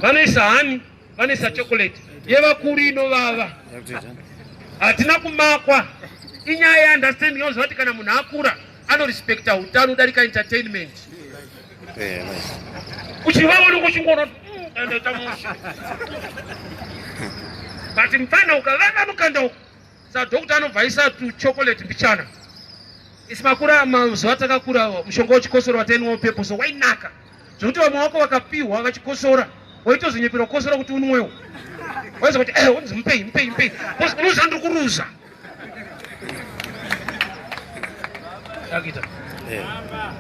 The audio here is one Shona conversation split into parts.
Vanoisa hani, vanoisa chocolate. Yevakuru inovava. Hatina kumakwa. Inyaya yeunderstanding yauziva kuti kana munhu akura anorespecta utano kudarika entertainment. Uchivava unenge uchingoona andaita mushe. But mfana ukavava mukanda uku sadokta anobva aisa tuchocolate mbichana. Isi makura mazuva takakura mushonga wechikosoro watainwa pepo so wainaka zvekuti vamwe vako vakapihwa vachikosora waitozonyepera kukosora kuti unwewo waiza kuti eh unzi mupei mupei mupei because unoziva ndiri kuruza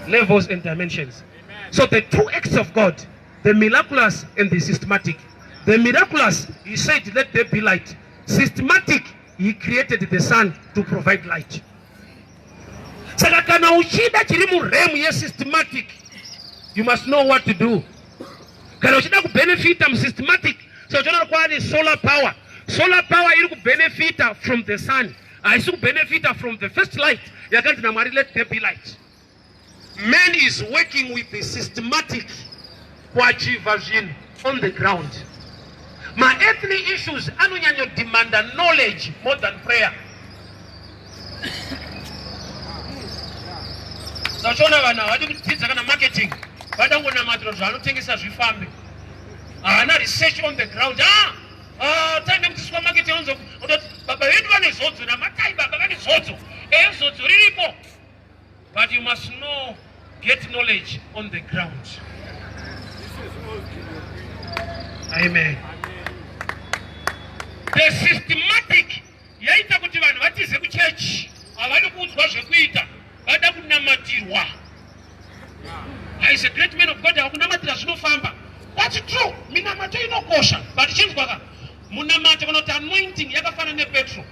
levels and dimensions. So the two acts of God, the miraculous and the systematic. The miraculous, he said, let there be light. Systematic, he created the sun to provide light. Saka kana uchida chiri muremu yesystematic, you must know what to do. Kana uchida kubenefita musystematic, so uchaona kwaane solar power. Solar power iri kubenefita from the sun, haisi kubenefita from the first light yakanzi naMwari let there be light. Man is working with the systematic kuachiva zvinhu on the ground. Ma-earthly issues anonyanyodemanda knowledge more than prayer. Sachiona vanhu havadi kudzidza kana marketing, vada kungonamatira zvaanotengesa zvifambe. Haana research on the ground. Ah! Ah, taenda kudzidziswa marketing onzo ototi baba vedu vane zodzo namatai baba vane zodzo. Eh, zodzo riripo. But you must know, get knowledge on the ground. Amen. The systematic yaita kuti vanhu vatize kuchechi, havadi kuudzwa zvekuita, vada kunamatirwa. Is a great man of God, hakunamatira zvinofamba. That's true. Minamato inokosha, but chinzwa ka munamato kana kuti anointing yakafanana nepetrol.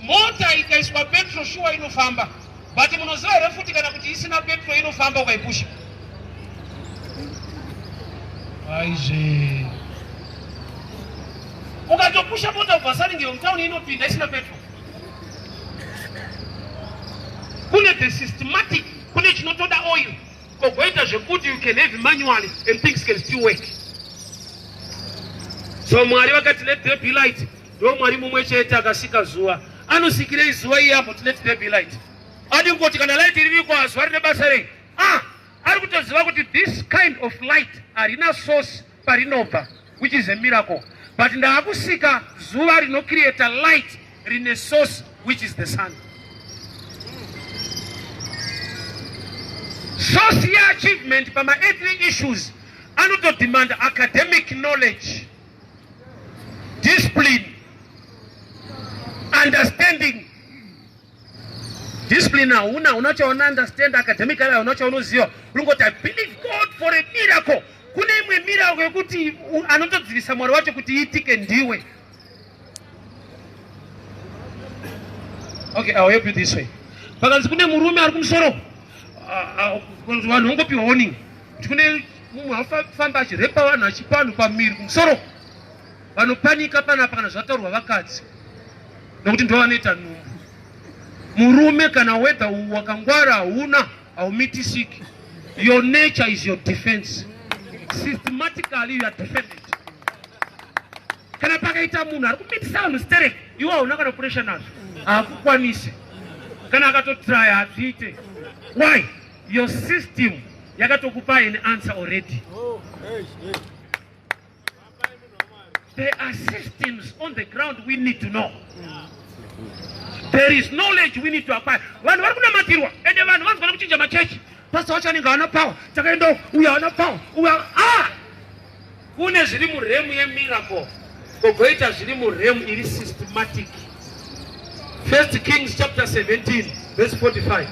Mota ikaiswa petrol shuwa inofamba, but munoziva here futi kana kuti isina petrol inofamba ukaipusha? Aizve ukatopusha mota kubva Saringiro mutauni inopinda isina petrol. Kune the systematic, kune chinotoda oil kogoita zvekuti you can have manually and things can still work. So Mwari vakati let there be light. Ndo Mwari mumwe chete akasika zuva. Anosikirei zuva iye amboti let there be light? Adi kungoti kana light ririko zuva rine basa rei? Ah, ari kutoziva kuti this kind of light harina source parinobva, which is a miracle. But ndaakusika zuva rinocreata light rine source, which is the sun. Source yeachievement pama-earthly issues anotodemand academic knowledge, discipline, understanding. Discipline hauna, hauna chauna understand academically, hauna chaunoziva. Unongoti I believe God for a miracle. Kune imwe miracle yekuti anotodzivisa Mwari wacho kuti iitike ndiwe. Okay, I'll help you this way. Pakanzi kune murume ari kumusoro, vanhu vongopiwa warning kuti kune mumwe afamba achirepa vanhu achipa vanhu pamiri kumusoro. Vanopanika panapa kana zvataurwa vakadzi, nokuti ndo vanoita nhumbu. Murume kana wedha wakangwara hauna, haumitisiki. Your nature is your defense. Systematically you are defended. Kana pakaita munhu ari kumitisa vanhu sterek, iwe hauna kana pressure nazvo, haakukwanisi. Kana akatotraya hazviite. Why? Your system yakatokupa an answer already. There are systems on the ground we need to know. There is knowledge we need to acquire. Vanhu vari kunamatirwa ende vanhu vanzwa nekuchinja machechi. Pastor wacho anenge haana power, takaenda uyu haana power, uyu ah! Kune zviri muremu yemiracle, kogoita zviri muremu iri systematic. First Kings chapter 17 verse 45.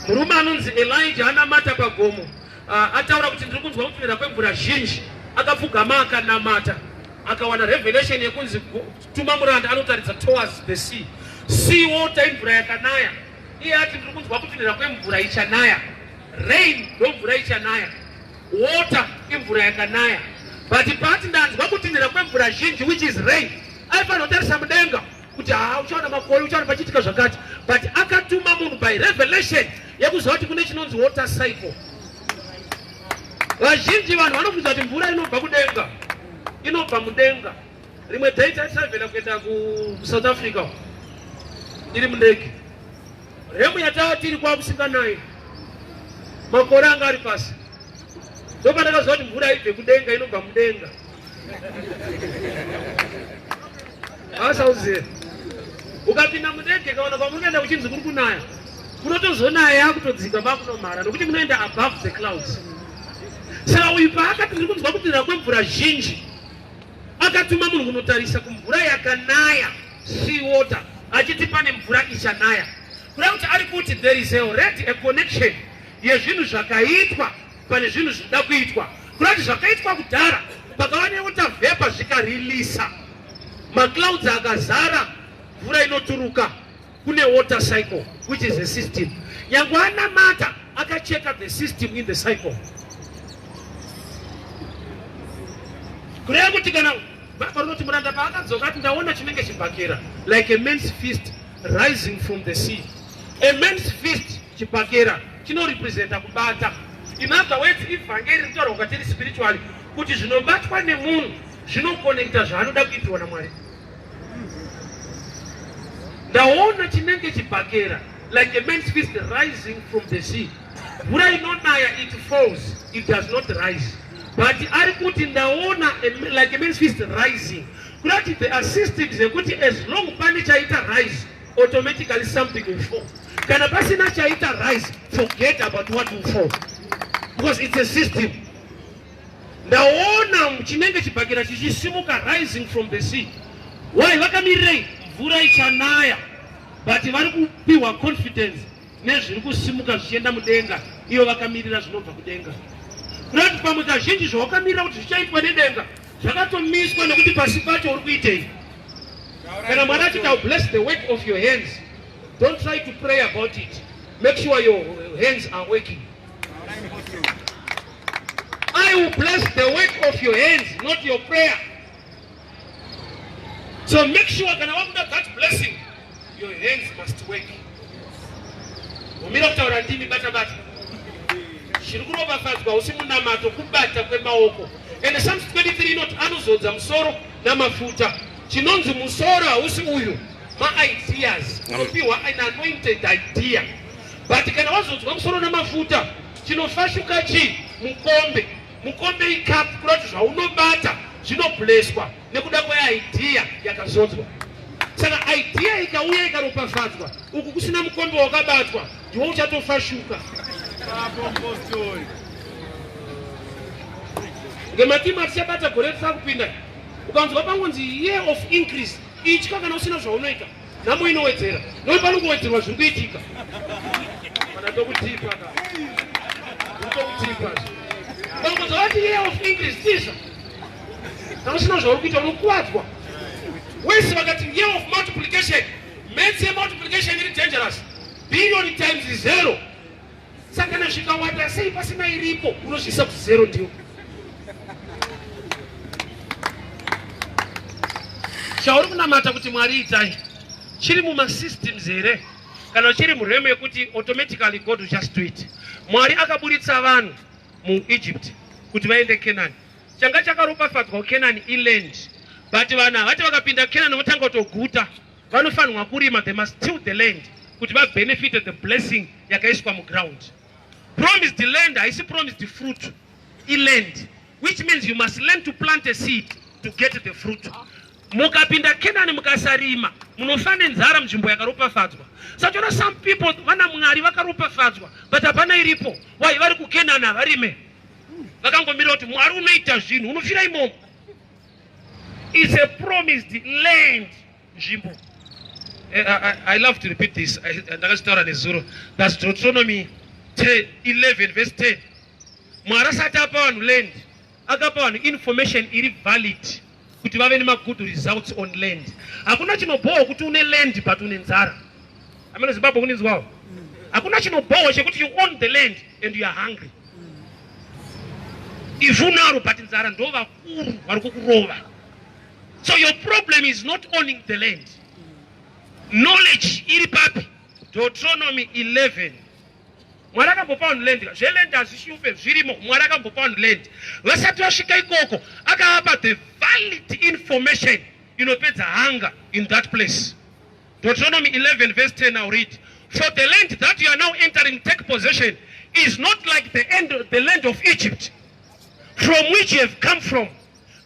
Murume anonzi Elijah anamata pagomo. Ataura kuti ndiri kunzwa kutinhira kwemvura zhinji. Akapfugama akanamata, akawana revelation yekunzi tuma muranda anotaridza towards the sea. Sea water imvura yakanaya. Iye ati ndiri kunzwa kutinhira kwemvura ichanaya. Rain ndo mvura ichanaya. Water imvura yakanaya. But paati ndanzwa kutinhira kwemvura zhinji, which is rain, aifanira kutarisa mudenga kuti haa uchaona makore, uchaona pachiitika zvakati. But akatuma munhu by revelation yekuziva kuti kune chinonzi water cycle. Vazhinji vanhu vanofunza kuti mvura inobva kudenga. Inobva mudenga. Rimwe day taitravhela kuenda kuSouth Africa iri mundege. Remu yataa tiri kwakusinganayi. Makore anga ari pasi. Ndopandakaziva kuti mvura haibve kudenga inobva mudenga. Asauzive. Ukapinda mundege kaona kwamuri kuenda kuchinzi kuri kunaya. Kunotozonaya yakutodzika makunomhara nokuti munoenda above the clouds. Saka uyu paakati ndiri kunzwa kutinhira kwemvura zhinji akatuma munhu kunotarisa kumvura yakanaya sea water achiti pane mvura ichanaya kuda kuti ari kuti there is already a connection yezvinhu zvakaitwa pane zvinhu zvinoda kuitwa kuda kuti zvakaitwa kudhara pakava newater vapor zvikarilisa maclouds akazara mvura inoturuka kune water cycle which is a system nyange anamata akacheka the system in the cycle kureva kuti kana baba rinoti muranda paakadzoka ati ndaona chinenge chibhakera like a man's fist rising from the sea a man's fist chibhakera chinorepresenta kubata in other words ivhangeri rinotaurwa kwatiri spiritually kuti zvinobatwa nemunhu zvinokonekta zvaanoda kuitirwa namwari Ndaona chinenge chibhakera like a man's fist rising from the sea. Mvura inonaya it falls, it does not rise. But ari kuti ndaona like a man's fist rising. Kurati there are systems yekuti as long pane chaita rise, automatically something will fall. Kana pasina chaita rise, forget about what will fall. Because it's a system. Ndaona chinenge chibhakera chichisimuka rising from the sea. Why vakamirirei? Mvura ichanaya but vari kupiwa confidence nezviri kusimuka zvichienda mudenga, iyo vakamirira zvinobva kudenga. Kurati pamwe kazhinji zvawakamirira kuti zvichaitwa nedenga zvakatomiswa nekuti pasi pacho uri kuitei. Kana Mwari achiti I'll bless the work of your hands, don't try to pray about it. Make sure your hands are working. I will bless the work of your hands, not your prayer. So make sure kana wakuda that blessing, your hands must work. Umira kutaura ndimi bata bata. Chiri kuropafadzwa usi munamato kubata kwemaoko. And Psalms 23 inoti anozodza musoro namafuta. Chinonzi musoro hausi uyu ma-ideas. Unopiwa an anointed idea. But kana wazodzwa musoro namafuta chinofashuka chii? Mukombe. Mukombe icup kureva kuti zvaunobata zvinobleswa nekuda kweidea yakazodzwa. Saka idea ikauya ikaropafadzwa uku kusina mukombe wakabatwa ndiwo uchatofashuka. Ngematimu atichabata gore risakupinda ukanzwa pangonzi year of increase itya kana usina zvaunoita. Nhamo inowedzera nokuti panongowedzerwa zviri kuitika. Kana tokutipa ka. Tokutipa. Pangonzi vati year of increase tiza. Kana usina zvauri kuita unokuwadzwa. Wese vakati year of multiplication. Maths yemultiplication iri dangerous. Billion times zero. Saka kana zvikawanda sei pasina iripo unozviisa kuti zero ndiyo. Chauri kunamata kuti Mwari itai chiri mumasystems here kana chiri muremu yekuti automatically God will just do it. Mwari akaburitsa vanhu muEgypt kuti vaende Canaan. Changa chakaropafadzwa kuCanaan iland but vanhu havati vakapinda Canaan votanga kutoguta. Vanofanirwa kurima, they must till the land kuti vabenefite the blessing yakaiswa muground. Promised land haisi promised fruit, iland, which means you must learn to plant a seed to get the fruit. Mukapinda Kenani mukasarima munofa nenzara munzvimbo yakaropafadzwa. Sachona some people vana Mwari vakaropafadzwa but hapana iripo. Why? Vari kuKenani havarime, vakangomira kuti Mwari unoita zvinhu, unofira imomo. It's a promised land nzvimbo. I love to repeat this. Ndakazvitaura nezuro. That's Deuteronomy 10, 11 verse 10. Mwari asati apa vanhu land, akapa vanhu information iri valid kuti vave nemagood results on land. Hakuna chinobhowa kuti une land but une nzara. Amene Zimbabwe kuninzwawo. Hakuna chinobhowa chekuti you own the land and you are hungry. Ivhu naro but nzara ndo vakuru vari kukurova. So your problem is not owning the land. Knowledge iri papi? Deuteronomy 11. Mwari akambopa vanhu land. Zveland hazvishupe zvirimo. Mwari akambopa vanhu land. Vasati vasvika ikoko akavapa the valid information inopedza hunger in that place. Deuteronomy 11 verse 10, I'll read. For the land that you are now entering, take possession, is not like the land of Egypt, from which you have come from,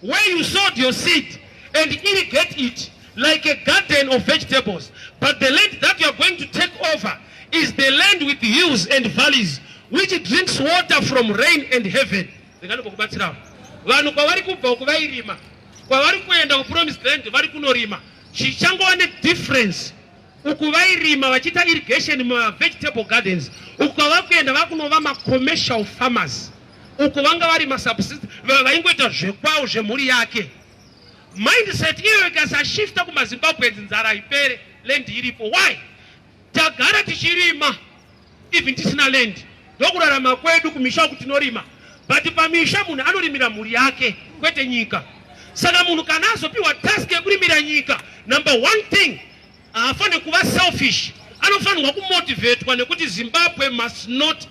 where you sowed your seed and irrigate it like a garden of vegetables. But the land that you are going to take over is the land with hills and valleys, which drinks water from rain and heaven. Ndingandokubatsirawo. Vanhu kwavari kubva uku vairima, kwavari kuenda kupromised land vari kunorima. Chichangova nedifference, uku vairima vachiita irrigation mumavegetable gardens, uku kwavari kuenda vakunova macommercial farmers. Uku vanga vari masubsist, vaingoita zvekwavo, zvemhuri yake. Mindset iyoyo ikasashifta kumaZimbabweans, nzara ipere, land iripo. Why? Tagara tichirima even tisina land. Ndokurarama kwedu kumisha uku, tinorima, but pamisha munhu anorimira mhuri yake, kwete nyika. Saka munhu kana azopiwa task yekurimira nyika, number one thing, haafaniri kuva selfish. Anofanirwa kumotivatwa nekuti Zimbabwe must not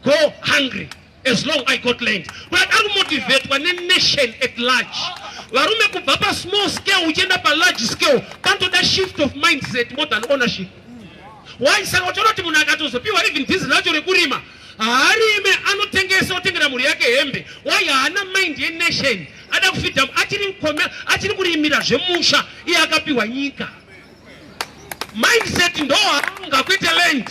go hungry as long I got land. But ari kumotivatwa nenation at large. Varume, kubva pasmall scale uchienda palarge scale, panotoda shift of mindset more than ownership. Why? Saka uchiona kuti munhu akatozopiwa even dhizi racho rekurima, haarime, anotengesa, otengera mhuri yake hembe. Why? Haana mind yenation. Ada kufeeda, achiri kurimira zvemusha, iye akapiwa nyika. Mindset ndo hanga, kwete land.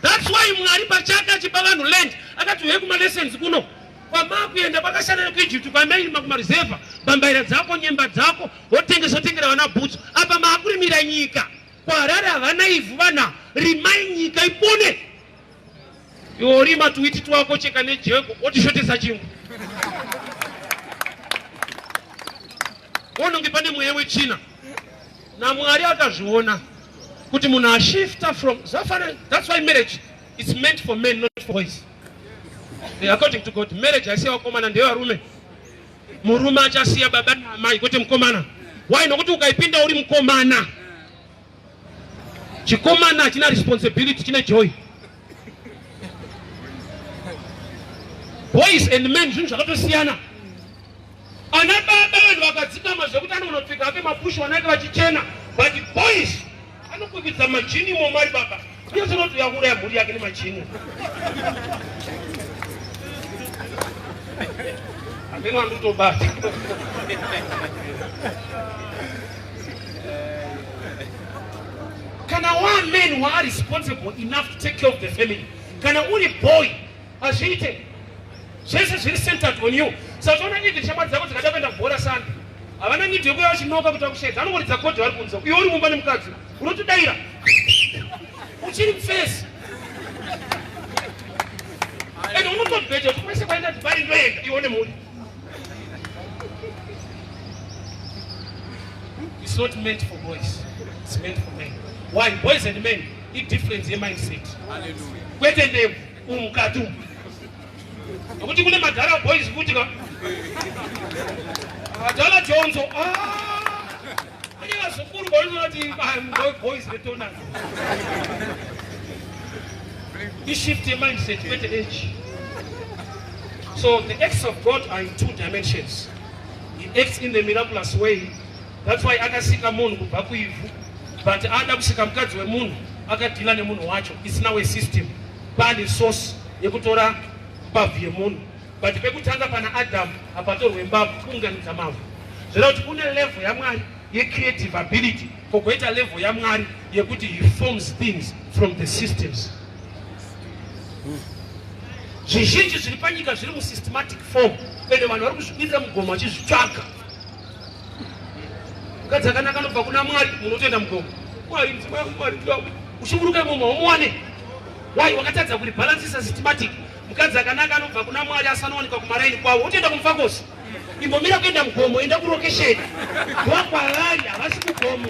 That's why Mwari pachake achipa vanhu land akati, "Uye kumalessons kuno kwamakuenda kwakasiyana nekuEgypt, kwamairima kumareserva, bambaira dzako, nyemba dzako, wotengesa, wotengera vana bhutsu. Apa maakurimira nyika. KwaHarare havana ivhu vana, rimai nyika ipone." Iwe urima tuwiti twako, cheka nejeko, wotishotesa chingwa, wononge pane mweya wetsvina. NaMwari akazviona kuti munhu ashifta from zvafana. That's why marriage is meant for men, not for boys. According to God, marriage haisi vakomana, ndevarume. Murume achasiya baba naamai, kwete mukomana. Why? Nokuti ukaipinda uri mukomana, chikomana hachina responsibility, chine joy. Boys and men zvinhu zvakatosiyana. Ana baba vanhu vakadzikama zvekuti anonopfeka ake mapushu, vana ake vachichena, but boys anokwikwidza majini imomo ari baba. Unotonoti yakuuraya mhuri yake nemajini amene wandikutobata. Kana one man who are responsible enough to take care of the family, kana uri boy hazviite, zvese zviri centered on you. Saka even shamwari dzako dzikada kuenda kubhora Sunday, havana need yekuya vachinoka kuti vakushedza. Anongoridza code vari kunze, iwe uri mumba nemukadzi, unotodayira uchiri mufesi and unotobheja kuti kwese kwaenda Dhibari ndoenda, iwe nemhuri. It's not meant for boys, it's meant for men. Why? Boys and men idifference yemindset, kwete ndebvu umukati umu, nokuti kune madhara boys futi ka madhara jonzo. Kune vazukuru vainoti boys retonana. Ishift yemindset, kwete age. So the acts of God are in two dimensions. He acts in the miraculous way. That's why akasika munhu kubva kuivhu, but ada kusika mukadzi wemunhu, akadhila nemunhu wacho. It's now a system. Pane source yekutora mbabvu yemunhu, but pekutanga pana Adamu hapatorwe mbabvu, kuunganidza mavhu. Zvoreva kuti kune level yaMwari yecreative ability, kogoita level yaMwari yekuti he forms things from the systems. Zvizhinji zviri panyika zviri musystematic form, ende vanhu vari kuzvikwirira mugomo vachizvitsvaga. Mukadzi akanaka anobva kuna Mwari. Munotoenda mugomo, "Mwari, mudzimai wangu, Mwari." Uchiburuka imomo haumuwane. Why? Wakatadza kuribhalansisa systematic. Mukadzi akanaka anobva kuna Mwari asanowanikwa kumaraini kwavo, wotoenda kumufakosi. Imbomira kuenda mugomo, enda kurokesheni ndokwavari, havasi kugomo.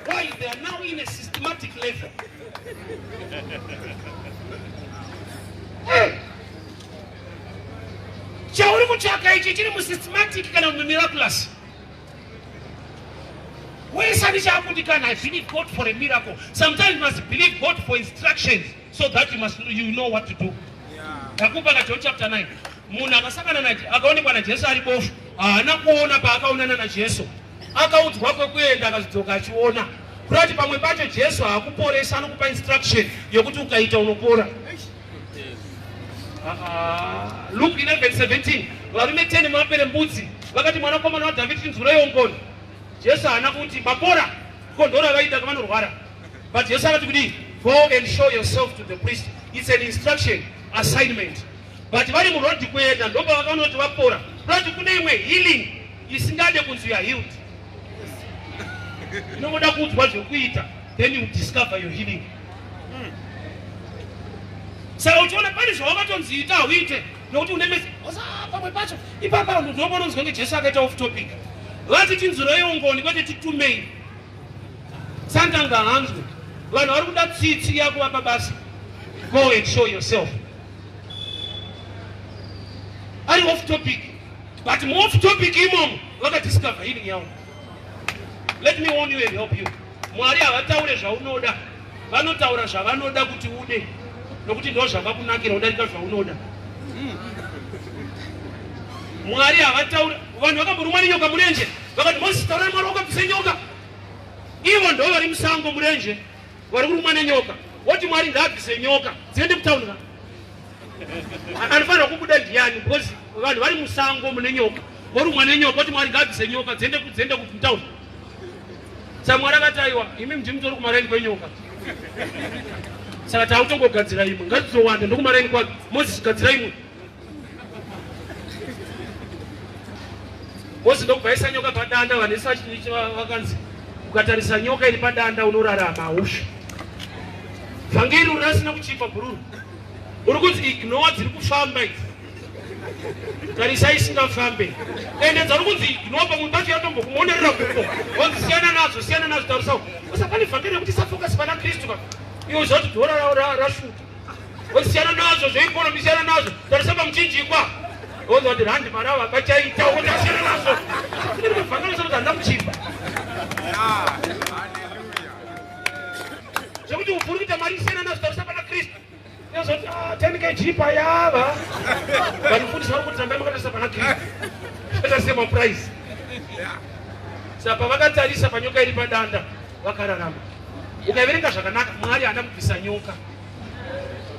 Why? They are now in a systematic level. Hey. Chauri kutsvaka ichi chiri musystematic kana mumiraculous? Wesani chakundikana. I believe God for a miracle. Sometimes you must believe God for instructions so that you know what to do. Ndakupa ka John chapter 9. Munhu akasangana na akaonekwa naJesu ari bofu, haana kuona paakaonana naJesu. Akaudzwa kwekuenda akazodzoka achiona. Kurati pamwe pacho Jesu haakuporesa, anokupa instruction yokuti ukaita unopora. Luke 11:17 varume 10 maperembudzi vakati, "Mwanakomana waDhavhidi, tinzwireiwo ngoni." Jesu haana kuti mapora, kondora vaida kavanorwara, but Jesu akati kudii? "Go and show yourself to the priest." It's an instruction, assignment. But vari muroad kuenda, ndopavakaona kuti vapora. Kurati kune imwe healing isingade kunzi you are healed, inongoda kuudzwa zvekuita, then you discover your healing. Saka uchiona pane zvawakatonzi ita, hauite nokuti une mesi osa. Pamwe pacho ipapa ndinopononzwa nge Jesu akaita off topic. Vati, "Tinzwireiwo ngoni," kwete "Titumei." Santanga hanzwe vanhu vari kuda tsitsi yakuvapa basa. "Go and show yourself." Ari off topic, but muoff topic imomo vakadiscover healing yavo. Let me warn you and help you: Mwari havataure zvaunoda, vanotaura zvavanoda kuti ude, nokuti ndo zvakakunakira kudarika zvaunoda. Mwari havatauri. Vanhu vakamborumwa nenyoka murenje, vakati, "Mozisi, taurai Mwari wakabvise nyoka." Ivo ndo vari musango murenje, vari kurumwa nenyoka, woti, "Mwari ngaabvise nyoka dziende kutauni." Ka anofanira kubuda ndiani? Because vanhu vari musango mune nyoka, vorumwa nenyoka, woti, "Mwari ngaabvise nyoka dziende kutauni." Saka Mwari akati, "Aiwa, imi ndimi kumaraini kwenyoka, saka tautongogadzira imwe, ngadzizowanda ndokumaraini kwake. Mozisi, gadzira imwe." Mozisi ndokubva aisa nyoka padanda. Vanhu ese vakanzi, "Ukatarisa nyoka iri padanda unorarama, haufi." Vhangeri uri rasina kuchipa bhururu, uri kunzi ignore dziri kufamba idzi, tarisa isingafambe. Ende dzari kunzi ignore, pamwe pacho yatombokumonerera kuko, wanzi siyana nadzo, siyana nadzo, tarisawo. Usa pane vhangeri rekuti safocus pana Kristu ka. Iwe zati dhora rashuta, siyana nazvo zveeconomy, siyana nazvo, tarisa pamuchinjikwa. Wonzwa kuti randi marava bachaita kuti asiyana nazvo. Kune vhangeri kuti handina kuchipa zvekuti uri kuita mari, siyana nazvo, tarisa pana Kristu. Yazoti 10 kg payava vanofundisa vari kuti rambai makatarisa pana Kristu, ata semaprice. Saka pavakatarisa panyoka iri padanda, vakararama. Ukaverenga zvakanaka, Mwari haana kubvisa nyoka,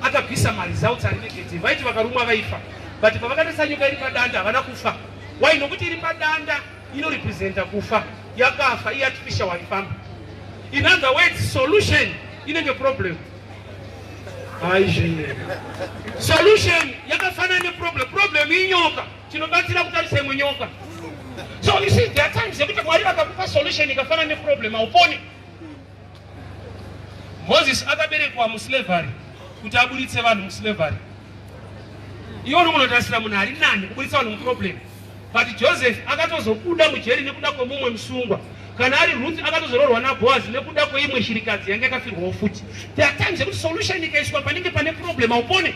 akabvisa maresults ari negative. Vaiti vakarumwa vaifa, but pavakatarisa nyoka iri padanda havana kufa. Why? Nokuti iri padanda inorepresenta kufa, yakafa, iartificial, haifamba. In other words, solution inenge problem. Aizve, solution yakafanana neproblem. Problem inyoka, chinobatsira kutarisa imwe nyoka. So you see, there are times yekuti Mwari vakakupa solution ikafanana neproblem, hauponi. Moses akaberekwa muslavery kuti aburitse vanhu muslavery. Iwe unomunotarisira munhu ari nani kuburitsa vanhu muproblem, but Joseph akatozobuda mujeri nekuda kwemumwe musungwa. Kana ari Ruth, akatozororwa naBoaz nekuda kweimwe shirikadzi yanga yakafirwawo futi. There are times yekuti solution ikaiswa panenge pane problem, haupone.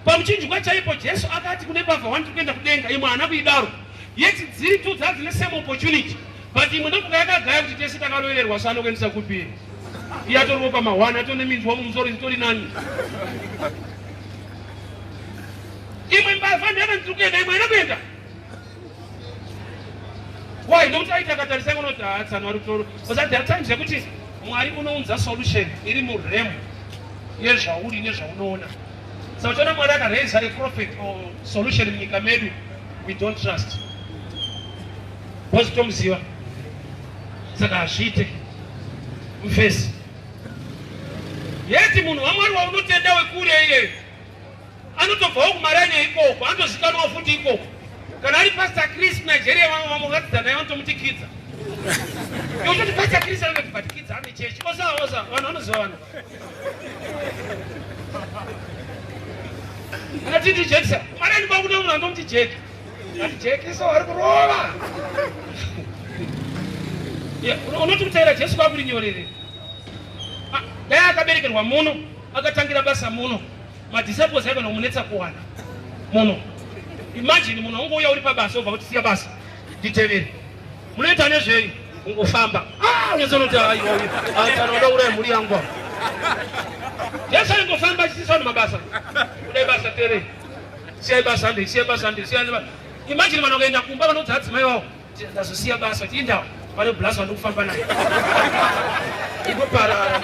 Pamuchinjikwa chaipo, Jesu akati kune mbavha 1, "Tiri kuenda kudenga." Imwe haana kuidaro. Yet dziri two dzadzine same opportunity, but imwe ndokuka yakagaya kuti tese takarovererwa, so anokuendesa kupi? Iye atoriwo pama1, atone minzwa mumusoro, itori nani. Imwe mbavha ndiyana, "Ndiri kuenda." Imwe haina kuenda. Why? Nokuti aiti akatarisa unoti haatsano ari kutoro. But there are times yekuti Mwari unounza solution iri murealm yezvauri nezvaunoona. Saka uchiona Mwari akaraisa a prophet or solution munyika medu, we don't trust because tomuziva, saka hazviite mufesi. Yeti munhu waMwari waunotenda wekure iyeyo anotobvawo kumaraini ikoko, anotozikanwawo futi ikoko. Kana ari Pastor Chris, Nigeria, vamwe vamwe vakadzidza naye vanotomuti Kidza. Iwe uchoti Pastor Chris anoti, but Kidza ane chechi. Osa osa vanhu vanoziva vanhu anatiti Jekisa maraini kwakuti munhu anomuti Jeki, ati Jekiso vari kurova. Unoti kutaira Jesu kwakuri nyorere. Dai akaberekerwa muno, akatangira basa muno, madisciples aigona kumunetsa kuwana muno. Imagine munhu ungouya uri pabasa, obva kuti, "Siya basa, nditevere." Munoita nezvei? Ungofamba. Unyatsonoti aiwa, uda uraya mhuri yangu apa. Jesu aingofamba achiisa vanhu mabasa, kudai basa terei. Siyai basa handei, siyai basa handei, siyai basa. Imagine vanhu vakaenda kumba vanoudza adzimai vavo, ndazosiya basa, kuti indawa pane blaz vandikufamba naye. Ikoparara.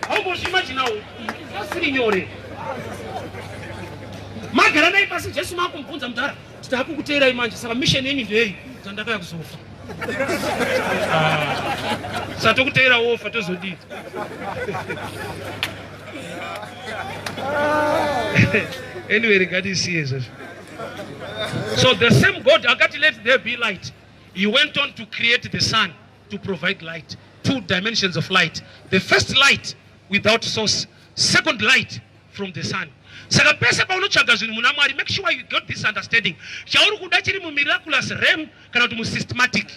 Haumbozviimaginawo, asiri nyore. Magara naye pasi Jesu makumubvunza mudhara, titakukuteerai manje, saka mission yenyu ndeyei? Zvandakaya kuzofa. Ah. Satokuteera wofa tozodii? Anyway, regatisiye izvozvo. So the same God akati let there be light. He went on to create the sun to provide light. Two dimensions of light. The first light without source. Second light from the sun. Saka pese paunotsvaga zvinhu muna Mwari, make sure you got this understanding. Chauri kuda chiri mumiraculous realm kana kuti musystematic.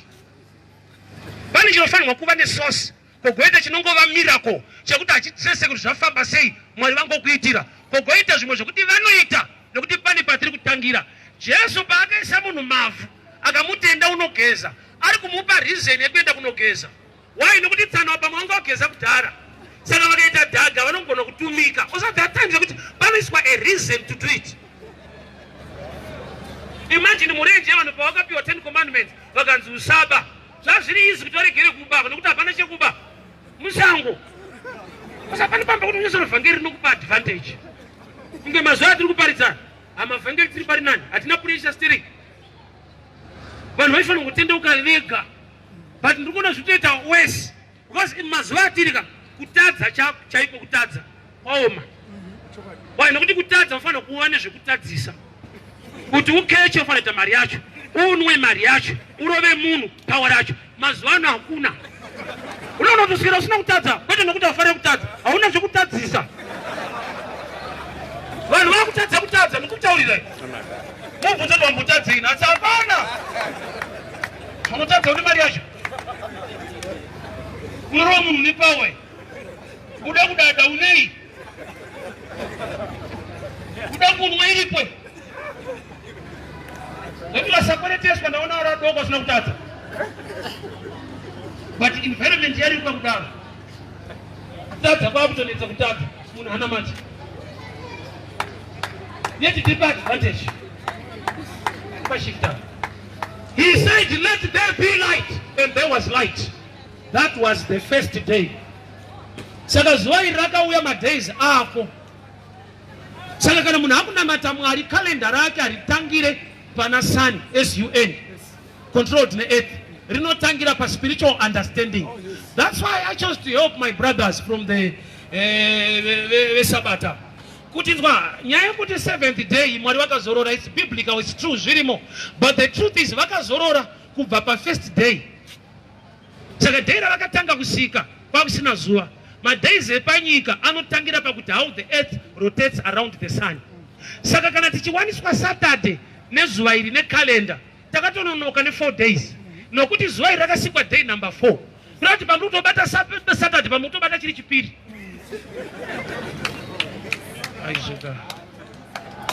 Pane chinofanirwa kuva nesource, kogoita chinongova miracle chekuti hachitrese kuti zvafamba sei, Mwari vangokuitira. Kogoita zvimwe zvekuti vanoita nekuti pane patiri kutangira. Jesu paakaisa munhu mavhu akamutenda unogeza, ari kumupa reason yekuenda kunogeza. Why? Nokuti tsano pamwe vanga vageza kudhara, saka vakaita dhaga vanogona kutumika. Also there are times yekuti panoiswa a reason to do it. Imagine murenje vanhu pavakapiwa 10 commandments vakanzi usaba, zvazviri easy kuti varegere kuba nokuti hapana chekuba musango. Saka pane pamba kuti unyosora vhangeri rinokupa advantage. Kunge mazuva atiri kuparidzana, hamavhangeri tiri pari nani, hatina pressure steering. Vanhu vaifanira kutendeuka vega. But ndiri kuona zvitoita worse because mazuva atiri ka kutadza chaiko kutadza kwaoma. Why? Nokuti kutadza ufanira kuva nezvekutadzisa kuti ukeche, ufanira kuita mari yacho, unwe mari yacho, urove munhu power yacho. Mazuva ano hakuna. Unoona kutoswera usina kutadza, kwete nokuti haufaniri kutadza, hauna zvekutadzisa. Vanhu vakutadza kutadza, ndikutaurirai. Mubvunza kuti wambotadzei nhasi, hapana. Unotadza une mari yacho. Unorova munhu nepawe. Uda kudada unei? Uda kunwa iripwe. Nekuti vasakwereteswa ndaona vari vadoko vasina kutadza. But environment yarikwa kudaro. Kutadza kwakutonetsa kutadza. Munhu hana mati. Yet tiri paadvantage. Pashifta. He said, let there be light. And there was light. That was the first day. Saka zuva iri rakauya madays ako. Saka kana munhu akunamata Mwari, calendar rake haritangire pana sun, S-U-N, controlled neearth. Rinotangira pa spiritual understanding. That's why I chose to help my brothers from the vesabata. Kuti nzwa nyaya yekuti seventh day Mwari vakazorora, it's biblical, it's true, zvirimo. But the truth is vakazorora kubva pa first day. Saka day ravakatanga kusika kwakusina zuva. Madays epanyika anotangira pakuti how the earth rotates around the sun. Saka kana tichiwaniswa Saturday nezuva iri necalendar, takatononoka ne 4 days. Nokuti zuva iri rakasikwa day number 4. Kureva kuti pamuri kutobata Saturday, pamuri kutobata chiri chipiri. Aizoka.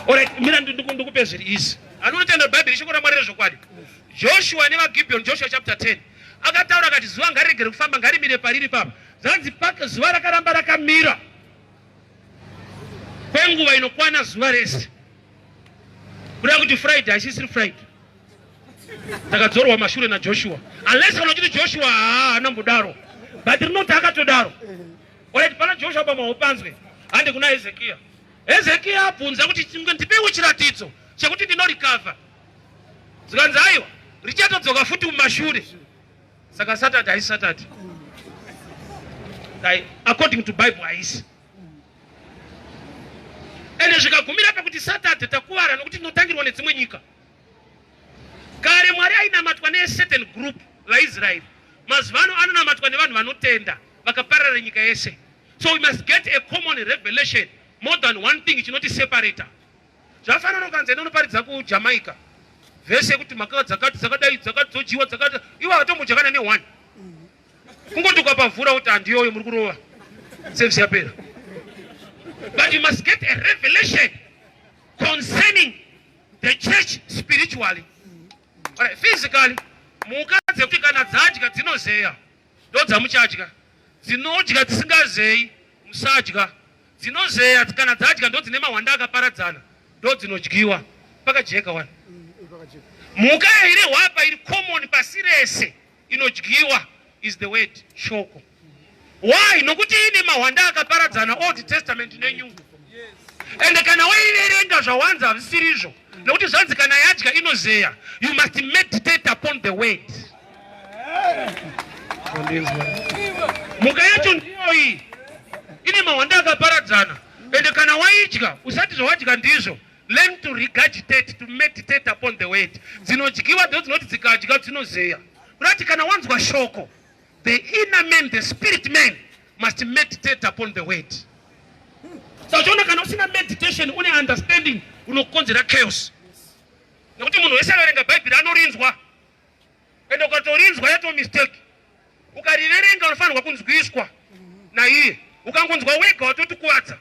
Alright, mira ndikupe zviri easy. Anotenda Bhaibheri shoko raMwari rezvokwadi. Joshua nevaGibeon, Joshua chapter 10. Akataura akati zuva ngariregere kufamba, ngarimire pariri papa. Zvanzi paka zuva rakaramba rakamira kwenguva inokwana zuva rese. Kureva kuti Friday haisisiri Friday. Takadzorwa mashure naJoshua. Unless kana uchiti Joshua haana mbodaro. But rinoti akatodaro. Alright, pana Joshua pamwe haupanzwe. Hande kuna Hezekia. Hezekia abvunza kuti ndipewo chiratidzo chekuti ndinorecover. Zikanzi aiwa, richatodzoka futi mumashure. Saka Saturday haisi Saturday. According to Bible haisi. Ende zvikagumira pakuti Saturday takuvara nokuti tinotangirwa nedzimwe nyika. Kare Mwari ainamatwa ne certain group vaIsraeri. Mazuva ano anonamatwa nevanhu vanotenda vakaparara nyika yese. So we must get a common revelation more than one thing chinoti separator. Zvafanana ukanzi enda unoparidza kuJamaica vhesi yekuti mhaka dzakati dzakadai dzakati dzojiwa dzakati iwe hawatombodya ne one. Kungoti ukapavhura kuti handiyoyo muri kurova service yapera. But you must get a revelation concerning the church spiritually. Right, physically mhuka dzekuti kana dzadya dzinozeya ndodzamuchadya, dzinodya dzisingazeyi musadya. Dzinozeya kana dzadya ndo dzine mahwanda akaparadzana, ndo dzinodyiwa. Pakajeka wani. Mhuka iri hwapa iri common pasi rese inodyiwa is the word shoko. Why? Nokuti ine mahwanda akaparadzana, Old Testament neNew. Ende kana waiverenga zvawanza hazvisirizvo, nekuti zvanzi kana yadya inozeya. You must meditate upon the word. Mhuka yacho ndiyo iyi, ine mahwanda akaparadzana. Ende kana waidya usati zvawadya ndizvo. Learn to regurgitate, to meditate upon the word. Dzinodyiwa ndo dzinoti dzikadya dzinozeya. Kurati kana wanzwa shoko, the inner man, the spirit man must meditate upon the word. Saka uchiona kana usina meditation, une understanding, unokonzera chaos. Nekuti munhu wese anoverenga Bhaibheri anorinzwa. Ende ukatorinzwa yato mistake. Ukariverenga unofanirwa kunzwiswa naiye. Ukangonzwa wega watotikuvadza.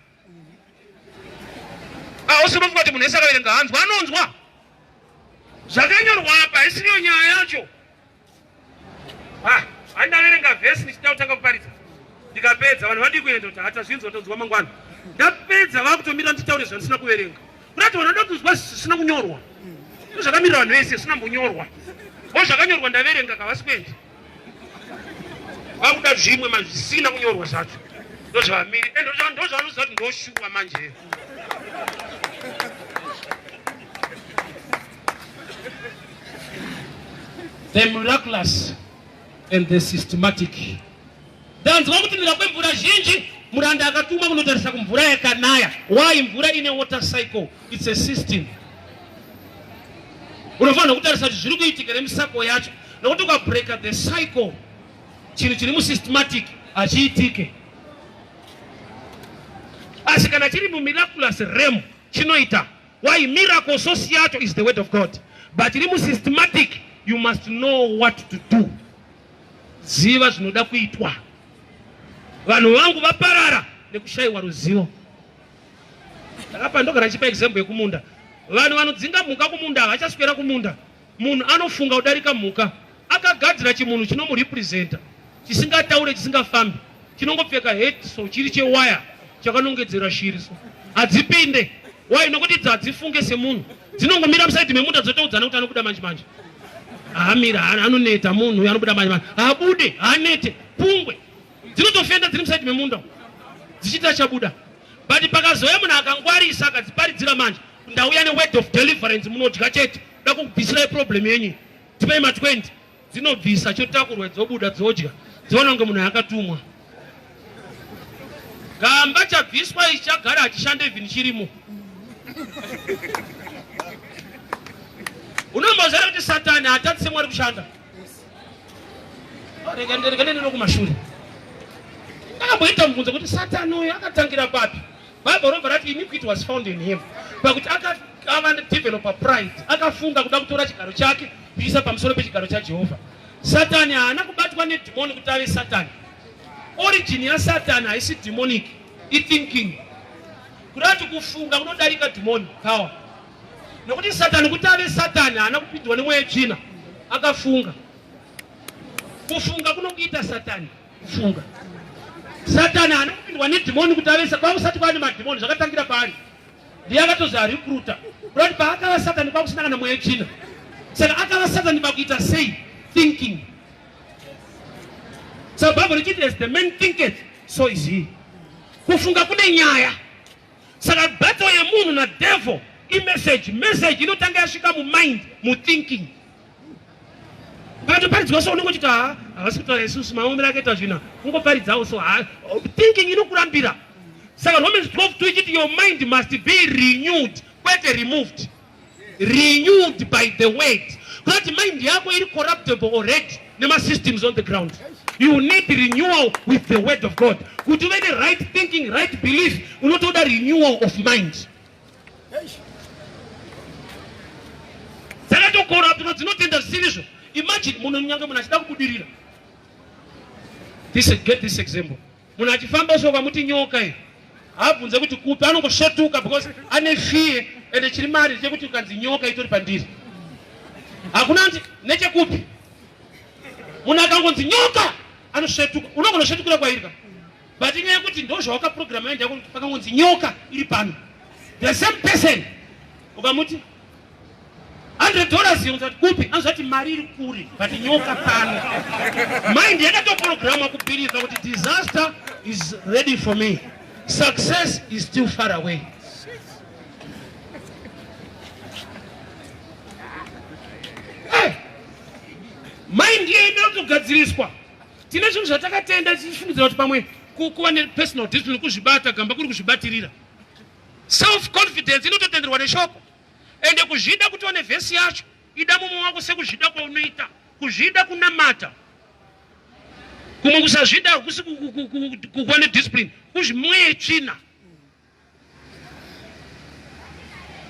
Hausi unofunga kuti munhu wese akaverenga hanzwa, anonzwa. Zvakanyorwa apa haisiriyo nyaya yacho. Handaverenga vhesi ndichida kutanga kuparidza, ndikapedza vanhu vadii kuenda kuti hatazvinzwa, tonzwa mangwana. Ndapedza vakutomira nditaure zvandisina kuverenga. Kurati vanhu vanoda kunzwa zvisina kunyorwa. Zvakamirira vanhu vese zvisina mbonyorwa. O zvakanyorwa ndaverenga kavasi kuenda. Vakuda zvimwe mazvisina kunyorwa zvacho. Ndozvavamiri. Ende ndozvavanoziva kuti ndoshuwa manje. The miraculous and the systematic. Ndanzwa kutinhira kwemvura zhinji, muranda akatumwa kunotarisa kumvura yakanaya. Why? Mvura ine water cycle, it's a system. Unofanira kutarisa kuti zviri kuitika nemisako yacho, nokuti ukabreaka the cycle, chinhu chiri musystematic hachiitike. Asi kana chiri mumiraculous realm chinoita. Why? Miracle source yacho is the word of God, but iri musystematic you must know what to do. Ziva zvinoda kuitwa. Vanhu vangu vaparara nekushayiwa ruzivo. Ndakapa ndogara ndichipa example yekumunda. Vanhu vanodzinga mhuka kumunda havachaswera kumunda. Munhu anofunga kudarika mhuka. Akagadzira chimunhu chinomurepresenta, chisingataure, chisingafambi, chinongopfeka hat so, chiri chewaya chakanongedzera shiri so, hadzipinde. Why? Nokuti idzo hadzifunge semunhu, dzinongomira musaidhi memunda dzotoudzana kuti anobuda manje manje. Haamira, anoneta munhu uyu, anobuda manje manje, haabude, haanete. Pungwe dzinotofenda dziri musaidhi memunda dzichiti achabuda. But pakazouya munhu akangwarisa akadziparidzira manje, ndauya neword of deliverance, munodya chete, da kukubvisirai problem yenyu, tipei ma 20, dzinobvisa chotakurwa, dzobuda, dzodya, dziona kunge munhu akatumwa. Gamba chabviswa ichi chagara hachishande even chirimo. Unomboziva kuti Satani haatadzise Mwari kushanda. Rega neno kumashure. Ndakamboita mubvunzo kuti Satani uyu akatangira papi? Bible robva rati iniquity was found in him. Pakuti akava developer pride, akafunga kuda kutora chigaro chake kuisa pamusoro pechigaro chaJehovha. Satani haana kubatwa nedhimoni kuti ave Satani. Origin yaSatani haisi demonic, ithinking. Kuda kuti kufunga kunodarika dhimoni power. Nokuti Satani kuti ave Satani haana kupindwa nemweya yetsvina, akafunga. Kufunga kunokuita Satani. Kufunga. Satani haana kupindwa nedhimoni kuti ave kwakusati kwaane madhimoni, zvakatangira paari. Ndiye akatozi arecruiter. Kuda kuti paakava Satani kwakusina kana mweya yetsvina. Saka akava Satani pakuita sei? Thinking. So Bible richiti as the man thinketh so is he. Kufunga kune nyaya. Saka battle yemunhu na devil imessage. Message inotanga yasvika mumind, muthinking. Pakatoparidzwa so unenge uchiti ha havasi kutaura isusu maomero akaita zvina kungoparidzawo so ha thinking inokurambira. Saka Romans 12:2 ichiti your mind must be renewed, kwete removed. Renewed by the word. Kuti mind yako iri corruptible already nema systems on the ground. You need renewal with the word of God. Kuti uve ne right thinking, right belief, unotoda renewal of mind. Dzakatokoraptwa dzinotenda zvisirizvo. Imagine munhu nyange munhu achida kubudirira. This, get this example. Munhu achifamba so ukamuti nyoka iyi, haabvunze kuti kupi, anongosvetuka because ane fear. Ende chiri mari chekuti ukanzi nyoka itori pandiri, hakuna anti nechekupi. Munhu akangonzi nyoka anosvetuka, unogonosvetukira kwairi ka. But inyaya yekuti ndozvawakaprograma mind yako pakangonzi nyoka iri pano. The same person ukamuti $100 unozati kupi, anozati mari iri kuri but nyoka pano. Mind yakatoprogramwa kubhilivha kuti disaster is ready for me, success is still far away. Hey, mind yedu inotogadziriswa. Tine zvinhu zvatakatenda tichifungidzira kuti pamwe kuva nepersonal discipline, kuzvibata gamba kuri kuzvibatirira. Self confidence inototenderwa neshoko, ende kuzvida kuti one vhesi yacho, ida mumwe wako sekuzvida kwaunoita. Kuzvida kunamata, kumwe kusazvida kusi kuva nediscipline, kuzvimweye tsvina.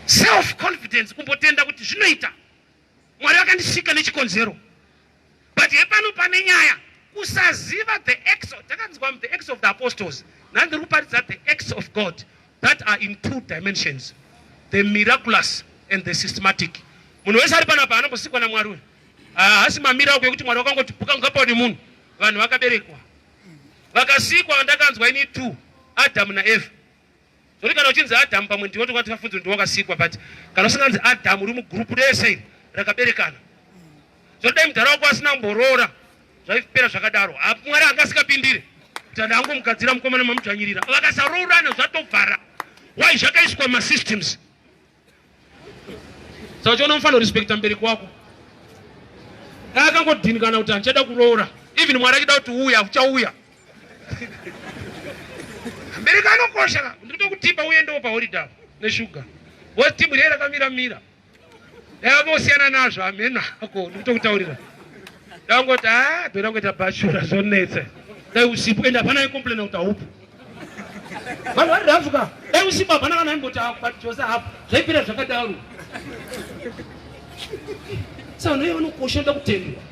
Self confidence kumbotenda kuti zvinoita, Mwari vakandisika nechikonzero. But hepano pane nyaya, kusaziva the acts. Takanzwa the Acts of the Apostles, nhasi ndiri kuparidza the acts of God that are in two dimensions, the miraculous and the systematic. Munhu wese ari panapa anombosikwa naMwari uyu. Haasi mamiracle ekuti Mwari wakangoti puka ngapane munhu. Vanhu vakaberekwa, vakasikwa. Ndakanzwa ini two, Adamu naEvha. Zvoti kana uchinzi Adamu pamwe ndiwe tokatifunza kuti wakasikwa, but kana usinganzi Adamu uri mugurupu rese iri rakaberekana. Zvoti dai mudhara wako asina kumboroora zvaipera zvakadaro, Mwari anga asikapindire kuti andangomugadzira mukomana mamudzvanyirira. Vakasaroorana zvatobvara. Why? Zvakaiswa masystems. Saka uchiona mufanira kurespekta mubereki wako. Dai akangodhinikana kuti handichada kuroora, even Mwari achida kuti uya uchauya. Mubereki anokosha. Ndikutokutipa uendewo paholiday neshuga, because timu riye rakamira mira, dai vosiyana nazvo hameno ako. Ndikutokutaurira, dangoti a toda kuita bachura zvonetsa. Dai usipo, ende hapana aicomplaina kuti haupo. Vanhu vari rafuka, dai usipo hapana kana aimboti but Jose hapo, zvaipera zvakadaro. Saka vanhu ivo vanokosha, noda kutendwa,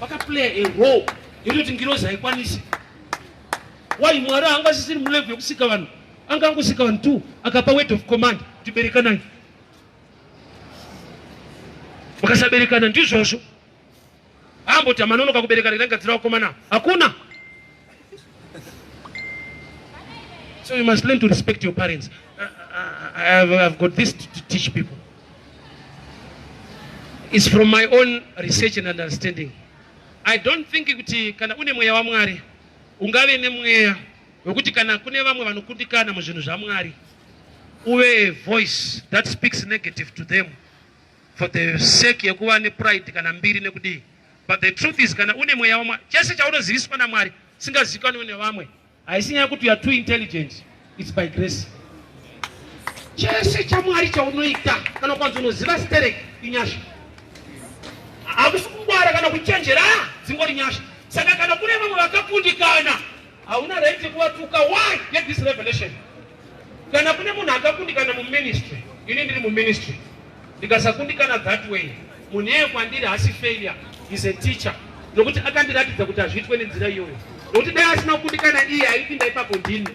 vakaplay a role yekutoti ngirozi haikwanisi. Why? Mwari haanga asisiri mulevel yekusika vanhu, anga angosika vanhu two, akapa word of command kuti berekanai. Mukasaberekana ndizvozvo. Amboti amanonoka kuberekana, ndagadzira vakomana, hakuna. So you must learn to respect your parents. I've got this to teach people. It's from my own research and understanding. I don't think kuti kana une mweya waMwari ungave nemweya wekuti kana kune vamwe vanokundikana muzvinhu zvaMwari uve a voice that speaks negative to them for the sake yekuva nepride kana mbiri nekudii. But the truth is, kana une mweya waMwari, chese chaunoziviswa naMwari singazivikanwe nevamwe, haisi nyaya yekuti you are too intelligent, it's by grace. Chese chaMwari chaunoita, kana kwanzi unoziva sterek, inyasha, hakusi kungwara kana kuchenjera, dzingori nyasha. Saka kana kune vamwe vakakundikana, hauna right yekuvatuka. Why? Get this revelation. Kana kune munhu akakundikana muministry, ini ndiri muministry, ndikasakundikana that way, munhu iyeye kwandiri hasi failure, is a teacher, nokuti akandiratidza kuti hazviitwe nenzira iyoyo. Nokuti dai asina kukundikana iye, aipinda ipapo ndini.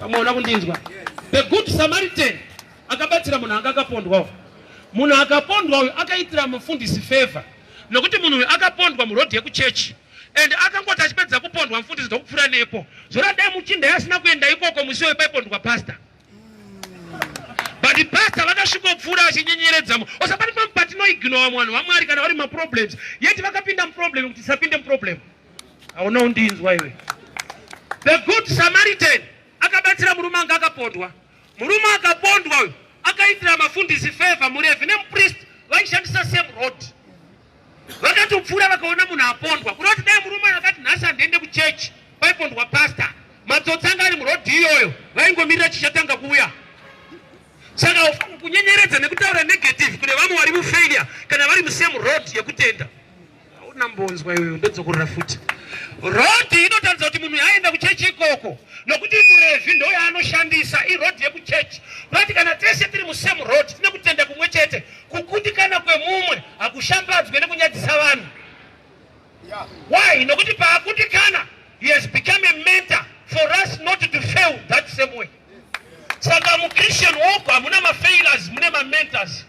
Pamwe kundinzwa, the Good Samaritan akabatsira munhu anga akapondwawo. Munhu akapondwa uyu akaitira mufundisi favor, nokuti munhu uyu akapondwa murodhi yekuchechi and akangoti achipedza kupondwa, mufundisi ndokupfuura nepo. Zora dai muchinda asina kuenda ikoko musi uyo paipondwa pastor, but pastor vakasvikopfuura vachinyenyeredza. Osa pane pamwe patinoignora vanhu vaMwari kana vari maproblems, yeti vakapinda muproblem kuti tisapinde muproblem. Hauna undinzwa iwe. The Good Samaritan akabatsira murume anga akapondwa. Murume akapondwa uyu akaitira mafundisi favor. Murevhi nemupriest vaishandisa same road, vakatopfuura vakaona munhu apondwa. Kuda kuti dai murume akati nhasi handiende kuchechi paipondwa pastor, matsotsi anga ari murodhi iyoyo vaingomirira chichatanga kuuya. Saka ufanira kunyenyeredza nekutaura negative kune vamwe vari mufailure kana vari musame road yekutenda. Hauna mbonzwa iyoyo, ndodzokorora futi. Rodhi inotaridza kuti munhu aenda kuchechi ikoko, nokuti murevhi ndo yaanoshandisa, irodhi yekuchechi. Kurati kana tese tiri musame road, tine kutenda kumwe chete, kukundikana kwemumwe hakushambadzwe nekunyadzisa vanhu. Why? Nokuti paakundikana, he has become a mentor for us not to fail that same way. Saka muchristian walk hamuna mafailures, mune mamentors.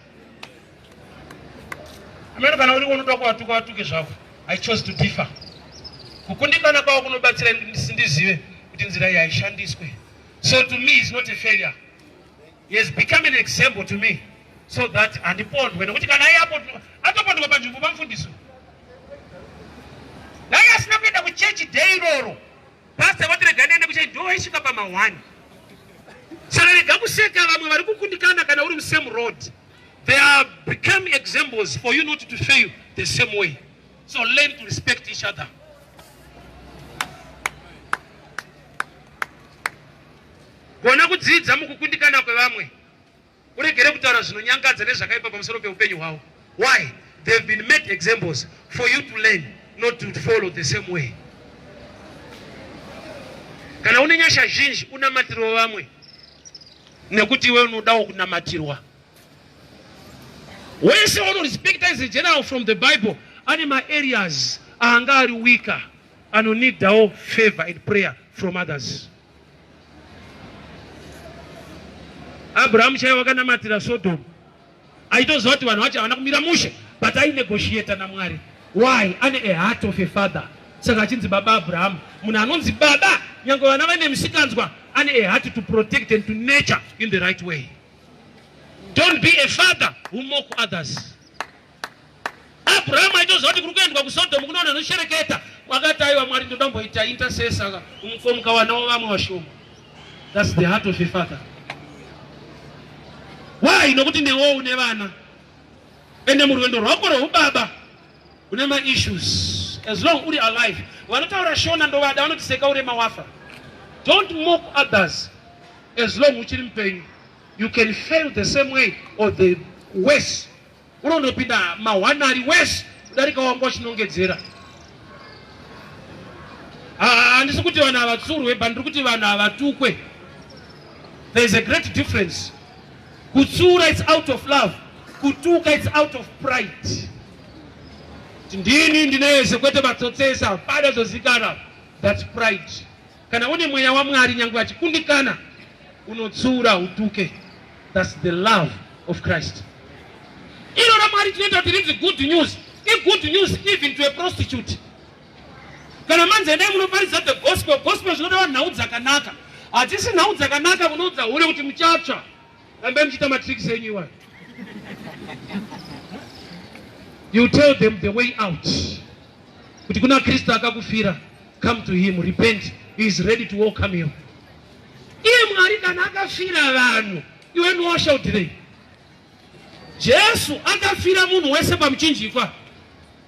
Amene kana uri unoda kuvatuka, vatuke zvako. I chose to differ. Kukundikana kwavo kunobatsira ndizive. Kuti nzira iyi haishandiswe. So to me is not a failure. He has become an example to me so that handipondwe, nekuti kana iye atopondwa panzvimbo pamufundisi, dai asina kuenda kuchechi day iroro, pastor vati rega ndiende kuchechi, ndo vaisvika pama1. Saka rega kuseka vamwe vari kukundikana. Kana uri musame road, they are become examples for you not to fail the same way. So learn to respect each other. Gona kudzidza mukukundikana kwevamwe, uregere kutaura zvinonyangadza nezvakaipa pamusoro peupenyu hwavo. Why? They've been made examples for you to learn not to follow the same way. Kana une nyasha zhinji, unamatirwa vamwe, nekuti iwe unodawo kunamatirwa. Wese unorespecta as a general from the Bible ane maareas anga ari weaker, anoneedawo favor and prayer from others. Abrahamu chaivo vakanamatira Sodom, aitoziva kuti vanhu vacho havana kumira mushe, but ainegotiata naMwari. Why? Ane a heart of a father. Saka achinzi Baba Abrahamu. Munhu anonzi baba, nyange vana vane musikanzwa, ane a heart to protect and to nurture in the right way. Don't be a father who mock others. Abrahamu aitoziva kuti kuri kuendwa kuSodhomu kunoona anoshereketa. Wakati, "Aiwa Mwari, ndoda kumboita intercessor mukawanawo vamwe vashoma." That's the heart of a father. Why? Nokuti newo une vana, ende murwendo rwako rweubaba une maissues. As long uri alive, vanotaura Shona ndovada, vanoti seka urema wafa. Don't mock others as long uchiri mupenyu. You can fail the same way or the worse. Unondopinda mahwanari wese kudarika wanga uchinongedzera. Handisi kuti vanhu havatsurwe, but ndiri kuti vanhu havatukwe. There is a great difference. Kutsura, it's out of love. Kutuka, it's out of pride. Ndini ndinese, kwete matsotsesa, hapana zozikana. That's pride. Kana une mweya waMwari, nyange achikundikana, unotsura, utuke. That's the love of Christ. Iro raMwari tinoita kuti rinzi good news. Igood news even to a prostitute. Kana manzi endai munoparidza the gospel, gospel zvinodeva nhau dzakanaka. Hadzisi nhau dzakanaka munoudza hure kuti muchatsva. Rambai muchiita matricks enyu iwayo. You tell them the way out, kuti kuna Kristu akakufira. Come to him, repent, he is ready to welcome you. Iye Mwari kana akafira vanhu, iwe niwashautirei? Jesu akafira munhu wese pamuchinjikwa,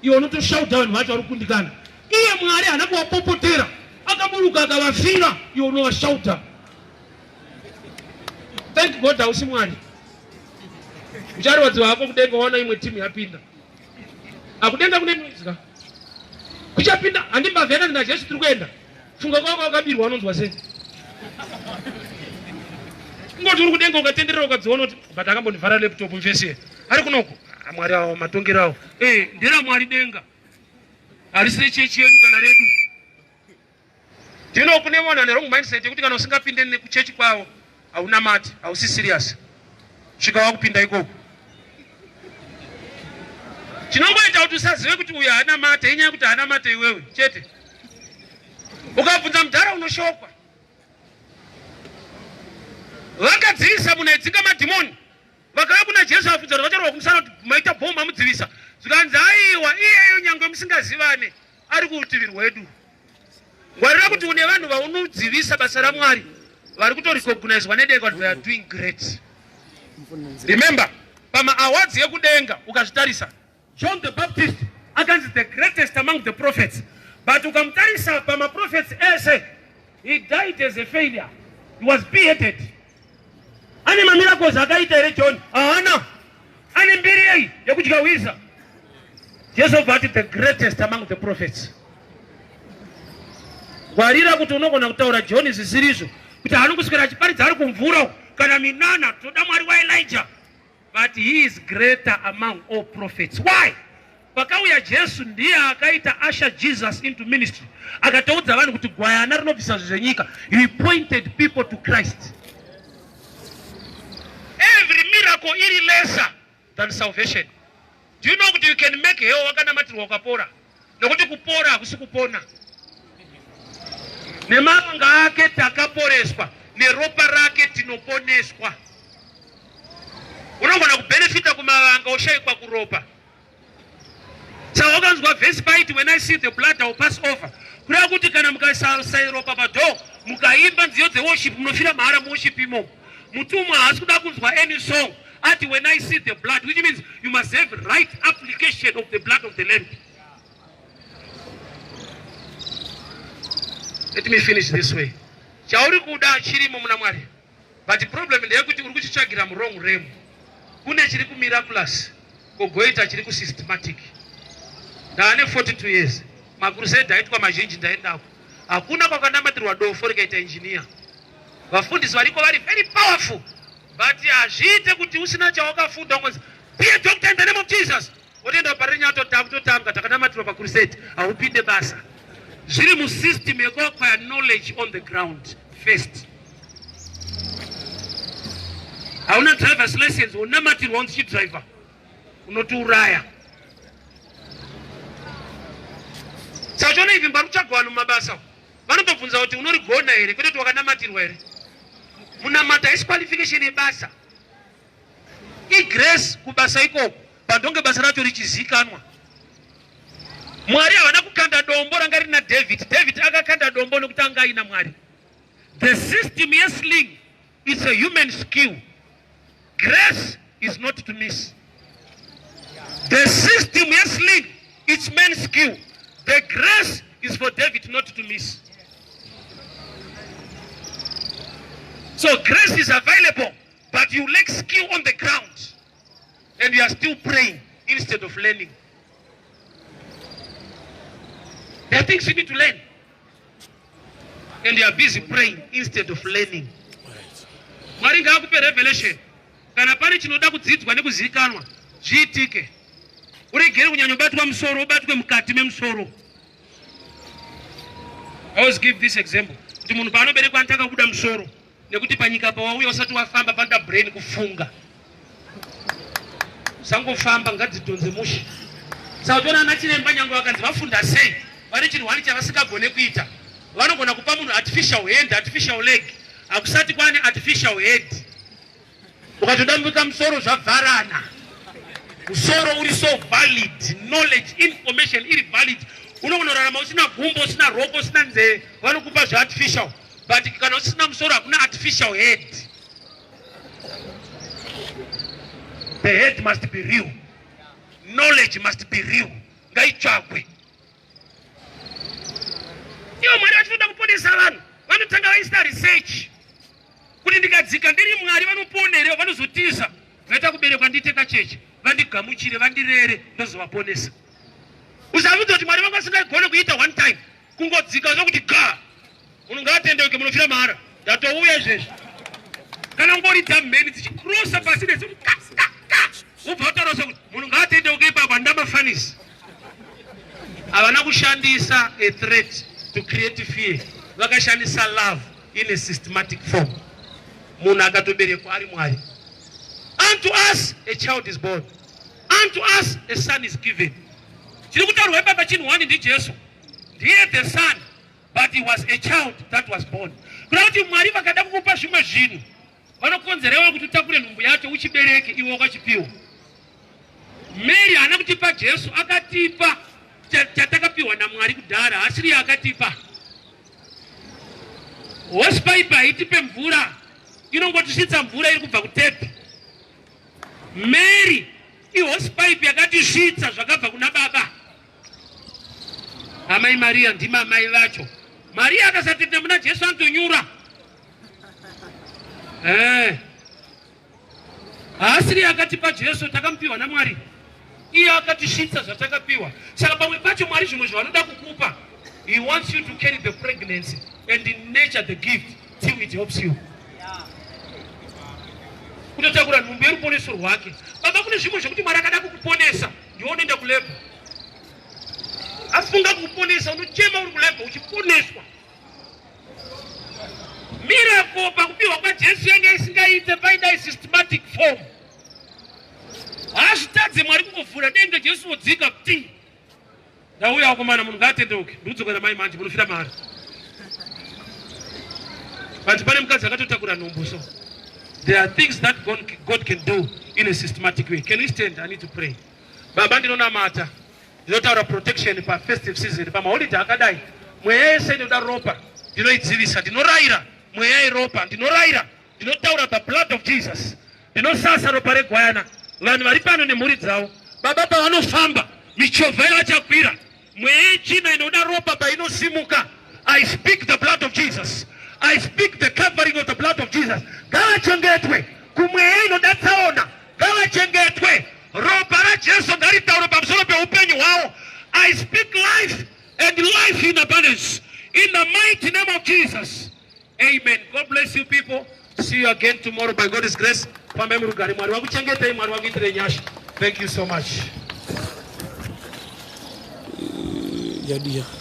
iwe unotoshauta vanhu vacho vari kukundikana. Iye Mwari haana kuvapopotera, akaburuka akavafira, iwe unovashauta. Thank God hausi Mwari. Ucharwadziwa hako kudenga waona imwe timu yapinda. Akudenga kune noise kuchapinda. Handimbavha yakanzi naJesu tiri kuenda. Funga kwako wakabirwa, unonzwa sei? Kungoti uri kudenga, ukatenderera, ukadziona kuti but akambondivhara laptop mfesi ari kunoko. Ah, Mwari awo matongero awo. Eh, ndera Mwari denga harisi rechechi yedu kana redu. Ndino kune vanhu ane wrong mindset yekuti kana usingapinde nekuchechi kwavo haunamati, hausi serious. Svika wakupinda ikoko, chinongoita kuti usazive kuti uyu haana mate inyaya yekuti haana mate iwewe chete. Ukabvunza mudhara, unoshokwa. Vakadzivisa munhu aidzinga madhimoni, vakauya kuna Jesu, vabvunza kuti vacharwa kumusana kuti maita bhomu amudzivisa. Zvikanzi, "Aiwa, iyeyo nyange musingazivane ari kurutivi rwedu." Ngwarira kuti une vanhu vaunodzivisa basa raMwari vari kutorecognizwa nedenga kuti they are doing great. Remember, pamaawards ekudenga ukazvitarisa, John the Baptist akanzi the greatest among the prophets, but ukamutarisa pamaprophets ese, he died as a failure. He was beheaded. Ane mamiracles akaita here John? Haana. Ane mbiri yei yekudya hwiza? Jesu obva ati the greatest among the prophets. Ngwarira kuti unogona kutaura John zvisirizvo, kuti haano kuswera achiparidza ari kumvura uku, kana minana, toda Mwari waElijah, but he is greater among all prophets. Why? Pakauya Jesu, ndiye akaita usher Jesus into ministry, akatoudza vanhu kuti gwayana rinobvisa zvenyika. He pointed people to Christ. Every miracle iri lesser than salvation. Do you know kuti you can make hell wakanamatirwa ukapora? Nokuti kupora hakusi kupona. Nemavanga ake takaporeswa, neropa rake tinoponeswa. Unogona kubenefita kumavanga oshayikwa kuropa. Saka wakanzwa vhesi paiti when I see the blood I will pass over. Kureva kuti kana mukaisa ropa padoor mukaimba nziyo dzeworship munofira mahara muworship imomo. Mutumwa haasi kuda kunzwa any song ati when I see the blood, which means you must have right application of the blood of the lamb. Let me finish this way. Chauri kuda chirimo muna Mwari. But problem ndeyekuti uri kuchitsvagira muwrong realm. Kune chiri kumiraculous kogoita chiri kusystematic. Ndaane 42 years. Makrusade aitwa mazhinji ndaendako. Hakuna kwakanamatirwa dofo rikaita engineer. Vafundisi variko vari very powerful. But hazviite kuti usina chawakafunda ungonzi be a doctor in the name of Jesus. Wotoenda parinyato takutotanga takanamatirwa pakrusade haupinde basa. Zviri musystem yekuacquire knowledge on the ground first. Hauna driver's license wonamatirwa unzi chidriver unotiuraya. Saka chiona even pari kutsvagwa vanhu mumabasa vanotobvunza kuti unorigona here kwete kuti wakanamatirwa here. Munamata haisi qualification yebasa. Igrace kubasa ikoko pandonge basa racho richizikanwa. Mwari havana kukanda dombo ranga rina David. David akakanda dombo nekuti anga aina Mwari. The system yesling is a human skill. Grace is not to miss. The system yesling it's man's skill. The grace is for David not to miss. So grace is available, but you lack skill on the ground. And you are still praying instead of learning. There are things you need to learn. And you are busy praying instead of learning. Mwari ngaakupe revelation. Kana pane chinoda kudzidzwa nekuzivikanwa, zviitike. Uregere kunyanyobatwa musoro, ubatwe mukati memusoro. I always give this example. Kuti munhu paanoberekwa anotanga kubuda musoro nekuti panyika pawauya usati wafamba panoda brain kufunga. Usangofamba ngadzidhonze mushe. Saka utoona ana chiremba nyange vakanzi vafunda sei vane chinhu wani chavasingagone kuita. Vanogona kupa munhu artificial hand, artificial leg. Hakusati kwane artificial head. Ukatodambuka musoro zvavharana. Musoro uri so valid, knowledge, information iri valid. Unogona kurarama usina gumbo, usina roko, usina nzeve, vanokupa zveartificial. But kana usina musoro hakuna artificial head. The head must be real. Knowledge must be real. Ngaitsvagwe. Ivo Mwari vachinoda kuponesa vanhu, vanotanga vaisa research. Kuti ndikadzika ndiri Mwari vanopona here, vanozotiza. Vaita kuberekwa ndiite kacheche, vandigamuchire, vandirere, ndozovaponesa. Usabvunza kuti Mwari vangu vasingagone kuita one time, kungodzika zvokuti ga. Munhu ngaatendeuke, munofira mahara. Ndatouya izvezvi. Kana ungoridza mheni dzichikrosa pasi nezi ka ka ka. Ubva wataura sokuti munhu ngaatendeuke ipapo handina mafanisi. Havana kushandisa a threat to create fear. Vakashandisa love in a systematic form. Munhu akatoberekwa ari Mwari. Unto us a child is born. Unto us a son is given. Chiri kutaurwa ipapa chinhu wani ndiJesu. Ndiye the son, but he was a child that was born. Kuda kuti Mwari vakada kukupa zvimwe zvinhu, vanokonzera iwe kuti utakure nhumbu yacho uchibereke iwe wakachipiwa. Mary haana kutipa Jesu, akatipa chatakapiwa naMwari kudhara, hasiri akatipa. Hosepipe haitipe mvura, inongotisvitsa mvura iri kubva kutepi. Mary ihosepipe yakatisvitsa zvakabva kuna baba. Amai Maria ndima amai vacho. Maria akasatenda muna Jesu anotonyura. Haasiri akatipa Jesu, takamupiwa naMwari. Iye akatisvitsa zvatakapiwa. Saka pamwe pacho Mwari zvimwe zvavanoda kukupa, he wants you to carry the pregnancy and nurture the gift till it helps you. Kutotakura nhumbu yeruponeso rwake. Baba, kune zvimwe zvekuti Mwari akada kukuponesa, ndiwe unoenda kulebha. Afunga kukuponesa, unochema uri kulebha uchiponeswa. Miracle pakupiwa kwaJesu yanga isingaite, paidai systematic form. Hazvitadze Mwari kungovhura denga Jesu wodzika ti. Ndauya wakomana, munhu ngaatendeuke. Ndikudzokera mai manje, munofira mahara. But pane mukadzi akatotakura nhumbu. So there are things that God can do in a systematic way. Can we stand? I need to pray. Baba, ndinonamata, ndinotaura protection pafestive season, pamaholiday akadai. Mweya yese inoda ropa ndinoidzivisa. Ndinorayira mweya yeropa, ndinorayira, ndinotaura the blood of Jesus. Ndinosasa ropa regwayana vanhu vari pano nemhuri dzavo. Baba, pavanofamba, michovha yavachakwira, mweya yetsvina inoda ropa painosimuka, I speak the blood of Jesus. I speak the covering of the blood of Jesus. Ngavachengetwe kumweya inoda tsaona, ngavachengetwe. Ropa raJesu ngaritaure pamusoro peupenyu hwavo. I speak life and life in abundance in the mighty name of Jesus. Amen. God bless you people. See you again tomorrow by God's grace. Fambai murugare. Mwari wakuchengetei, Mwari wakuitirei nyasha. Thank you so much. Yadiya.